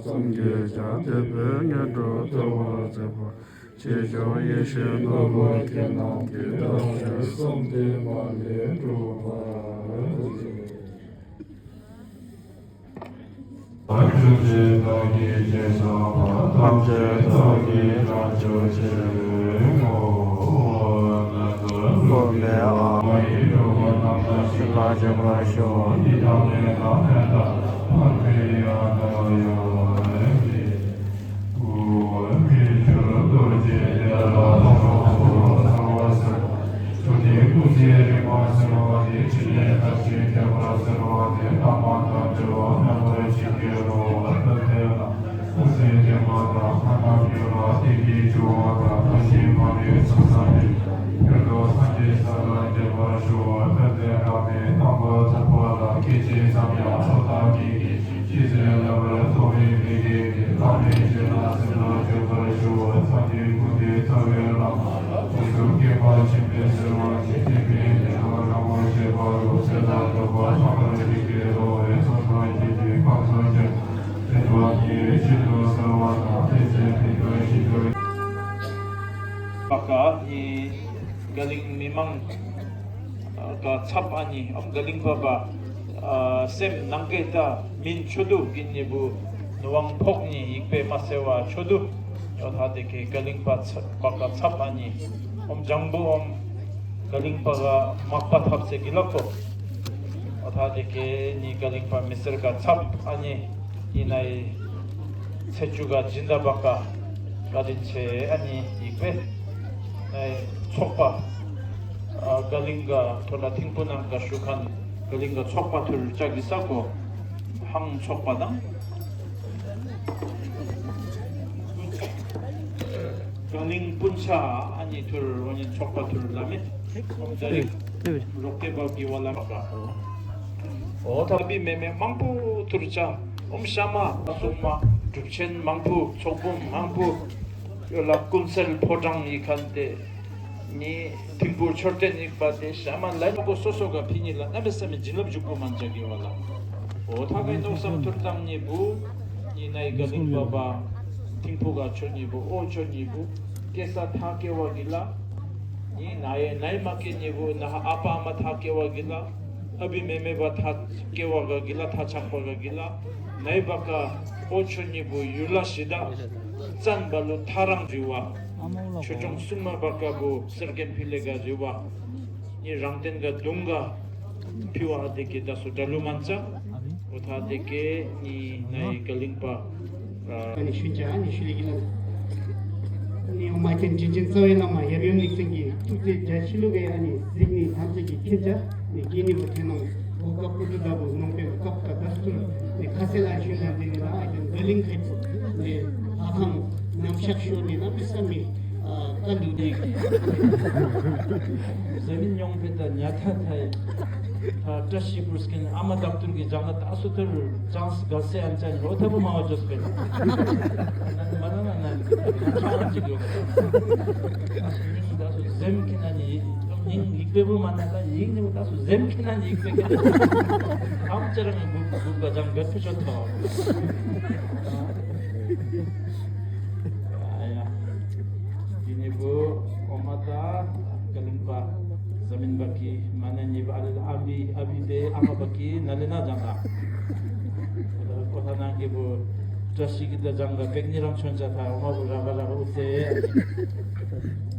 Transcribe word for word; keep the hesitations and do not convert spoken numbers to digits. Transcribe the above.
སངས་རྒྱས་བྱང་ཆུབ་སེམས་ཉིད་དུ་ཐོབ་པར་མཛད་པ། ཆོས་སྐྱོང་ཡེ་ཤེས་ནོར་བུ་རྒྱན་རྣམས་ཀྱིས། བདག་ཉིད་བསམ་དོན་མ་ལུས་འགྲུབ་པར་མཛད། ཐམས་ཅད་བདག་གིས་རྗེས་བཟུང་བ། ཐམས་ཅད་བདག་གིས་རང་གྱུར་ཅིག། ཨོ། ཨོ་མ་ཨ་མ་ཡི་གྲོགས་པོ་རྣམས་དང་བྱིན་རླབས་འཇུག་པར་ཤོག། འདི་དག་ལས་བླ་མེད་ཐར་པ་འཕགས་པའི་ཡང་དག་ཡོད་དེ། ཨོ་མི་འགྱུར་རྡོ་རྗེ་ལས་སླ་བ་ལྷ་མོ་ལྷ་མོ་ཟེར་བ། ཆུ་གཏེར་སྐུ་ཚེ་རིང་མོ་ཟེར་བ་དེ། ཕྲིན་ལས་མཐར་ཕྱིན་ཐེག་པ་ཟེར་བ་དེ། བླ་མ་དང་འབྲེལ་བ་མེད་པར་ཅི་སྐྱེ་རུང་བ། ད་ལྟའི་ལ་སྐུ་ཚེ་བརྟན་པ་དང་ཐ་མ་འབྱོར་བ། བདེ་སྐྱིད་འབྱུང་བ་དང་ཐ་ཤལ་མ་ལུས་ཚུལ་བཟང་འཕེལ། ཡོན་ཏོ་སངས་རྒྱས་ས་ལ་འདྲེན་པར་ཤོག། ད་ལྟའི་བླ་མའི་རྣམ་པར་ཐར་པ་ལ། སྐད་ཅིག་ཙམ་ཡང་འཕྲོ་བརླག་མེད་པའི། ཅི་མཛད་བླ་མར་ཐོགས་པའི་མི་དགེ་བའི། བླ་མའི་རྗེས་ལ་སེམས་ལ་འཇུག་པར་ཞུ་བ། སངས་རྒྱས་སྐུ་ཚེ་ཐར་པའི་བླ་མ། སྐུ་གསུང་སྐྱེ་བ་ཆེན་པོའི་ཟེར་བ་ཅིག། བསྟན་པའི་གནས་ལུགས་རང་ངོ་ཤེས་པ་རུ། ཚེ་དང་ལྡན་པ་ཐམས་ཅད་ཀྱི་རེ་བའི་ཚོགས་རྣམས་ཀྱིས་ཀྱང་ཁམས་སངས་རྒྱས་ཐེག་པ་གི་ཆེད་དུ་གསོལ་བ་དང་། དེ་ཚེ་ཕན་ཐོགས་ཤིན་ཏུ། བ་ཀ་ནི་དགའ་གླིང་མི་མང་ག་ཚབ་ཨ་ནི་ཨོམ་དགའ་གླིང་པ་བ་ཨ་སེམས་ནང་གི་ད་མིན་ཆོ་འདུ་གི་ནི་བུ་ནུ་ཝང་ཕོག་ནི་ཡིག་པེ་མ་སེ་བ་ཆོ་འདུ། ཨོ་ཐ་དེ་ཀེ་དགའ་གླིང་པ་ཚབ་བ་ཀ་ཚབ་ཨ་ནི་ཨོམ་ལྗང་བུ་ཨོམ་དགའ་གླིང་པ་ག་མག་པ་ཐབ་སེ་གི་ལ་ཀོ། ཨོ་ཐ་དེ་ཀེ་ནི་དགའ་གླིང་པ་མི་སེར་ག་ཚབ་ཨ་ནི་ཨི་ནའི་ཚེས་བཅུ་ག་སྦྱིན་བདག་བ་ཀ་བཀའ་དྲིན་ཆེ། ཨ་ནི་ཡིག་པེ་ཨེ་ཚོགས་པ་ཨ་དགའ་གླིང་ག་ཐོ་ལ་ཐིང་པོ་ནང་ག་ཞུ་ཁན་དགའ་གླིང་ག་ཚོགས་པ་ཐུར་ལྕགས་ཀྱི་ས་ཀོ་ཧང་ཚོགས་པ་དང་དགའ་གླིང་སྤུན་ཆ་ཨ་ནི་ཐུར་འོ་ནི་ཚོགས་པ་ཐུར་ལ་མེ་ཨོམ་ད་རིག་རོགས་ཏེ་བབ་ཀྱི་བ་ལ་མ་ཀ་ཨོ་ཐ་བི་མེ་མེ་མང་པོ་ཐུར་ལྕགས་ཨོམ་ཤ་མ་སུ་མ་གྲུབ་ཆེན་མང་པོ་ཚོགས་འབུམ་མང་པོ་ཡོ་ལ་ཀུན་གསལ་ཕོ་བྲང་ཡི་ཁན་ཏེ་ནི་ཐིམ་ཕུག་མཆོད་རྟེན་ཡིག་པ་ཏེ་ཤ་མ་ལ་ནོ་ཀོ་སོ་སོ་ག་ཕི་ནི་ལ་ན་བེ་ས་མི་བྱིན་རླབས་འཇུག་པོ་མན་ཅ་གི་བ་ལ། ཨོ་ཐ་གི་ནོ་སམ་ཐུར་ཏང་ནི་བུ་ནི་ནའི་དགའ་གླིང་པ་བ་ཐིམ་ཕུག་ག་ཆོ་ནི་བུ་ཨོ་ཆོ་ནི་བུ་སྐྱེ་ས་ཐ་སྐྱེ་བ་གི་ལ་ནི་ནའི་ནའི་མ་སྐྱེ་ནི་བུ་ན་ཨ་པ་ཨ་མ་ཐ་སྐྱེ་བ་གི་ལ་ཨ་བི་མེ་མེ་བ་ཐ་སྐྱེ་བ་ག་གི་ལ་ཐ་ཆགས་པ་ག་གི་ལ་ནའི་བ་ཀ་ཨོ་ཆོ་ནི་བུ་ཡུལ་ལ་ཤི་ད་བཙན་བ་ལུ་ཐ་རང་རི་བ། ཆོས་སྐྱོང་སྲུང་མ་བ་ཀ་བུ་གསེར་མགོན་ཕི་ལེ་ག་རི་བ། ནི་རང་བཙན་ག་གདུང་ག་ཕི་བ་ཨ་དེ་ཀེ་ད་སུ་དྲ་ལུ་མན་ཙ། ཨོ་ཐ་དེ་ཀེ་ནི་ནའི་དགའ་གླིང་པ་ཨ་ནི་ཤུན་ཅ་ཨ་ནི་ཤུ་ལེ་གི་ལ་ནི་ཨོ་མ་ཀེན་དྲིན་ཅན་རྩ་བའི་བླ་མ་ཡབ་ཡུམ་གླིང་ཆེན་གྱི་ཐུགས་རྗེ་རྒྱ་ཆེ་ལུ་གི་ཨ་ནི་གཟིགས་ནི་ཐམས་ཅད་ཀྱི་ཁྱེད་ཅག་ནི་དགེ་ནི་བུ་ཐེ་ནོང་གོ་སྐབས་ཀུ་ཏུ་ད་བུ་ནོང་པའི་སྐབས་ཀ་ད་སུ་ནི་ཁ་གསལ་ཨ་ཤུན་ལ་འདི་ནི་ལ་ཨ་ཀེན་དགའ་གླིང་ཁེ་ནི་ཨ་ཁང་ནམ་ཤག་ཤོར་ནི་ན་མི་ས་མི་ཨ་ཀ་ལུ་ནི་ཟེ་མིན་ཉོང་པེ་ད་ཉ་ཐ་ཐའི་ཐ་བཀྲ་ཤིས་པུར་སྐྱེན་ཨ་མ་བདག་ཐུར་གྱི་ལྗང་ལ་ད་སུ་ཐུར་ལྗང་སི་ག་སེ་ཨན་ཅན་རོ་ཐ་བུ་མ་བ་ཅོས་པེ་ན་མ་ན་ན་ན་ཁྱང་ཅིག་ཡོད། ད་སུ་ཟེམ་ཁེ་ན་ནི་ཉིང་ཡིག་པེ་བུ་མ་ན་ད་ཡིག་ནི་བུ་ད་སུ་ཟེམ་ཁེ་ན་ནི་ཡིག་པེ་ཁེ་ན་ཨམ་ཅ་ར་ནི་བུ་བུ་ག་ལྗང་ག་ཕི་ཅོ་ཐོ། ཨ་ཡ། དེ་ནི་བུ་ཨོ་མ་ད་དགའ་གླིང་པ་ཟེ་མིན་བ་ཀི་མ་ན་ནི་བུ་ཨ་ལེ་ཨ་བི་ཨ་བི་དེ་ཨ་མ་བ་ཀི་ན་ལེ་ན་ལྗང་ག་ཨོ་ཐ་ནང་གི་བུ་བཀྲ་ཤིས་ཀྱི་ད་ལྗང་ག་པེག་ནི་རང་ཆོན་ཅ་ཐ་ཨོ་མ་བུ་ར་ག་ར་ག་ཨུ་ཚེ།